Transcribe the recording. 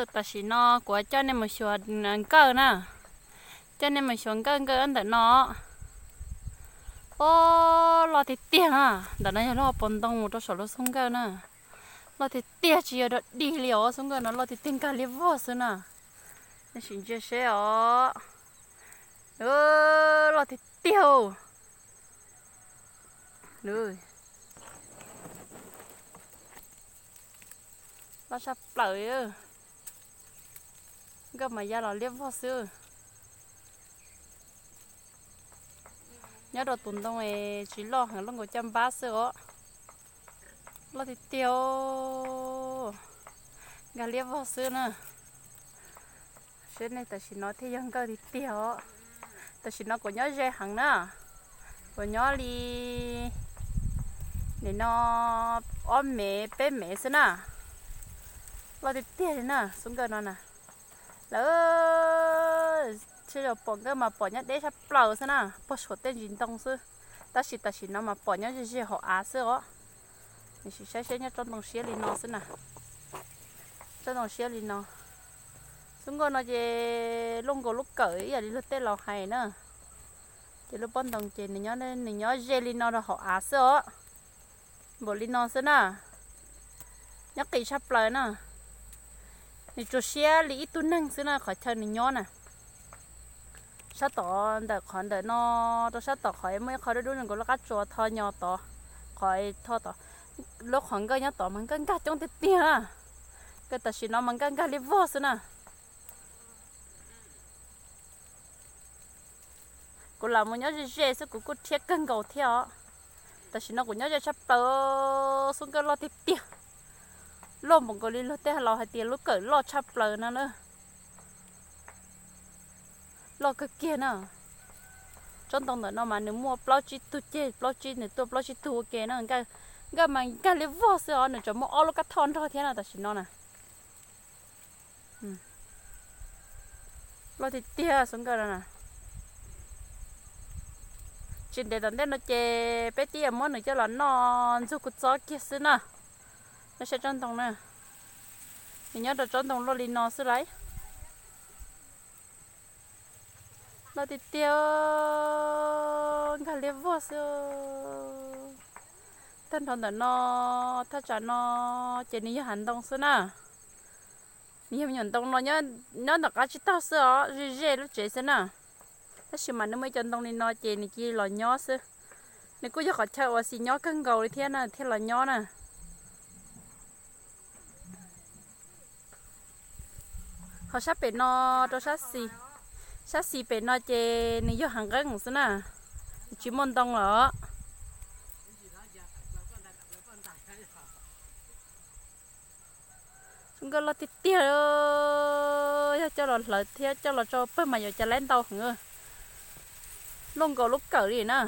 Tam sim no kuv coj nej mus xyuas nkawj na. Coj nej mus xyuas nkawj, nkawj ntawm no. Ob, loj tiag tiag na. Ntawm no yog lub hauv paus ntoo mus rau saum lub xub nkawj na. Loj tiag tiag, tsis yog dog dig li os, xub nkawj no loj tiag tiag, nkag liab vog xwb na. Nej sim ntsia seb os. Loj tiag tiag. Loj tshaj plaws. Nkawj mas ya los liab vog xwb. Nyob rau tus ntoo es tsis loj heev, loj nkaus caj npab xwb os. Loj tiag tiag, nkag liab vog xwb na. Seb nej, tam sim no thiaj yog nkawj tiag tiag os. Tam sim no kuv nyob ze heev na. Kuv nyob li nim no ob mev peb mev xwb na. Loj tiag tiag li na, xub nkawj no na. Lawv, sij hawm pom nkawj mas pom nyob deb tshaj plaws xwb na, puag saum tej ntsis ntoo xwb. Tab sis tam sim no mas pom nyob ze ze hauv av xwb os. Sim saib seb nyob tsob ntoo siab li no xwb na. Tsob ntoo siab li no. Xub nkawj no ces loj nkaus lub kawm ib yam li luag tej laus hais na. Ces lub pob ntoo ces nws nyob, nws nyob ze li no rau hauv av xwb os. Npaum li no xwb na. Nyob qis tshaj plaws na. Nws tsuas siab li ib tug neeg xwb na, qhov chaw nws nyob na. Sab tod, ntawm qhov ntawm no rau sab tom qhov muaj ib qho dub dub zoo nkaus lub qab tsuas tho nyo tod, qhov tho tod, lub qhov nkawj nyob tod mas nkawj nkag coob tiag tiag na. Nkawj tam sim no mas nkawj nkag liab vog xwb na. Kuv lam mus nyob ze ze xwb kuv kuj rhiab kawg nkaus thiab os. Tam sim no kuv nyob ze tshaj plaws, xub nkawj loj tiag tiag. Loj npaum nkaus li luag tej laus hais tias lub kawm loj tshaj plaws no na. Loj kawg kiag na. Tsob ntoo ntawm no mas nws muaj plaub tsib tug ceg, plaub tsib, nws tuaj plaub tsib tug ua ke na. Nkawj mas nkag liab vog xwb os, nws tseem muaj ob lub kab thoj nrog thiab no tam sim no na. Loj tiag tiag xub nkawj no na. Tsis ntev tom ntej no ces peb twb yuav muab nws coj los noj ntxuag kua txob kiag xwb na. Nej saib tsob ntoo na, nws nyob rau tsob ntoo loj li no xwb lauj. Loj tiag tiag, nkag liab vog xwb. Tag nrho ntawm no, thaj tsam no ces nws yog hav ntoo xwb na. Nws yog me nyuam ntoo no nyob ntawm qab tsib taug xwb os, ze ze lub tsev xwb na. Tab sis mas nws muaj ib co ntoo li no ces nws cia li los nyob xwb. Nws kuj yog qhov chaw uas xis nyob kawg nkaus li thiab na thiaj los nyob na. Ho sab pem no rau sab xis, sab xis pem no ces nws yog hav nqeeb xwb na, nws tsis muaj ntoo lawm. Xub nkawj loj tiag tiag, yog coj los hlawv thiab coj los tso pawg mas yuav cas laib ntau heev. Loj nkaus lub kawm li na.